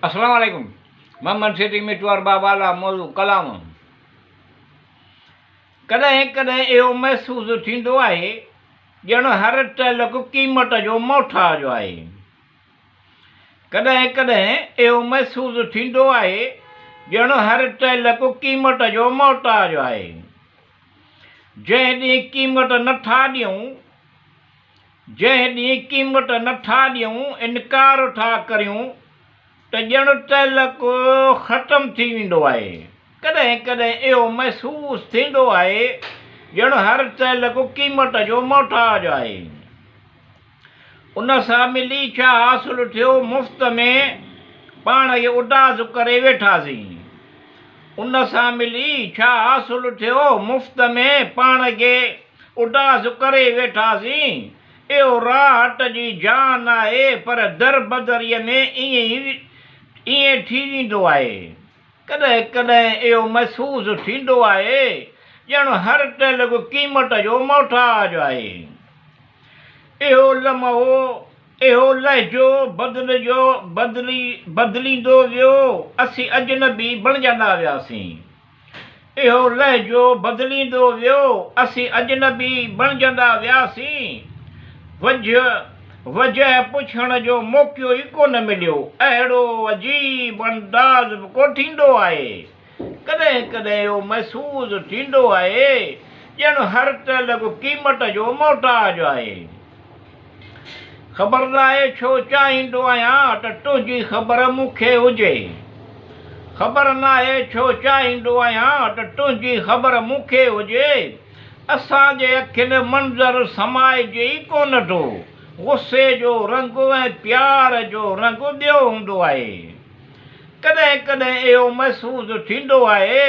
السلام عليڪم محمد سيٺي مٺو ارباب اعليٰ موضوع ڪلام ڪڏهن ڪڏهن اهو محسوس ٿيندو آهي ڄڻ هر ٽهلڪ قيمت جو محتاج آهي ڪڏهن ڪڏهن اهو محسوس ٿيندو آهي ڄڻ هر ٽهلڪ قيمت جو محتاج آهي جنهن ڏينهن قيمت نٿا ڏيون جنهن ڏينهن قيمت نه ٿا ڏيون، انڪار ٿا ڪريون ته ڄڻ تعلق ختم ٿي ويندو آهي. ڪڏهن ڪڏهن اهو محسوس ٿيندو آهي ڄڻ هر تعلق قيمت جو محتاج آهي. ان سان ملي ڇا حاصل ٿيو، مفت ۾ پاڻ کي اداس ڪري ويٺاسين. ان سان ملي ڇا حاصل ٿيو، مفت ۾ پاڻ کي اداس ڪري ويٺاسين. اهو راحت جي جان آهي پر دربدريء ۾ ائين ائين ٿي ويندو آهي. ڪڏهن ڪڏهن اهو محسوس ٿيندو آهي ڄڻ هر ٽهلڪ قيمت جو محتاج آهي. اهو لمحو، اهو لهجو بدلجو بدلي بدليندو ويو، اسين اجنبي بڻجندا وياسين. اهو لهجو بدليندو ويو، اسين اجنبي بڻجندا وياسين. وجهه وجهه پڇڻ جو موقعو ئي ڪونه مليو. اهڙو عجيب انداز به ڪو ٿيندو آهي. ڪڏهن ڪڏهن اهو محسوس ٿيندو آهي ڄڻ هر ٽهلڪ قيمت جو محتاج آهي. خبر ناهي ڇو چاهيندو آهيان ته تنهنجي خبر مون کي هجي. خبر ناهي ڇو چاهيندو آهيان ته تنهنجي خبر مون کي هجي. اسان جي اکين منظر سمائجي ئي ڪونه ٿو. غصي جو رنگ ۽ پيار جو رنگ ٻيو هوندو آهي. ڪڏهن ڪڏهن اهو محسوس ٿيندو آهي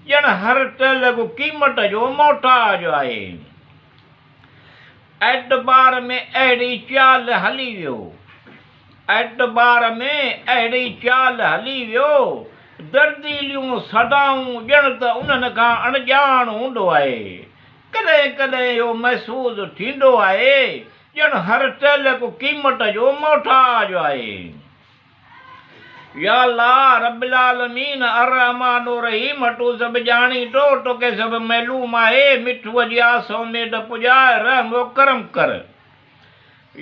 ڄڻ هر ٽهلڪ قيمت جو محتاج آهي. اعتبار ۾ اهڙي چال هلي ويو. اعتبار ۾ اهڙي چال هلي ويو. درديليون صدائون ڄڻ ته انهن کان اڻڄاڻ هوندو آهي. ڪڏهن ڪڏهن اهو محسوس ٿيندو آهي ڄڻ هر ٽهلڪ قيمت جو محتاج آهي. يا الله رب العالمين الرحمٰن الرحيم تون سڀ ڄاڻين ٿو توکي سڀ معلوم آهي مٺوء جي آس اميد پڄاء رحم و ڪرم ڪر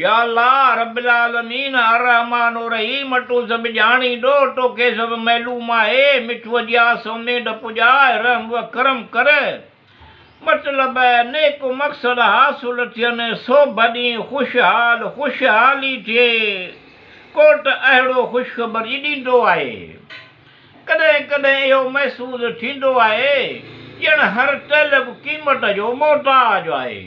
يا الله رب العالمين الرحمٰن الرحيم تون سڀ ڄاڻين ٿو توکي سڀ معلوم آهي مٺوء جي آس اميد پڄاء رحم و ڪرم ڪر مطلب نيڪ مقصد حاصل ٿين، سوڀ ڏينهن خوشحال خوشحالي ٿئي. ڪوٽ اهڙو خوشخبري ڏيندو آهي. ڪڏهن ڪڏهن اهو محسوس ٿيندو آهي ڄڻ هر ٽهلڪ قيمت جو محتاج آهي.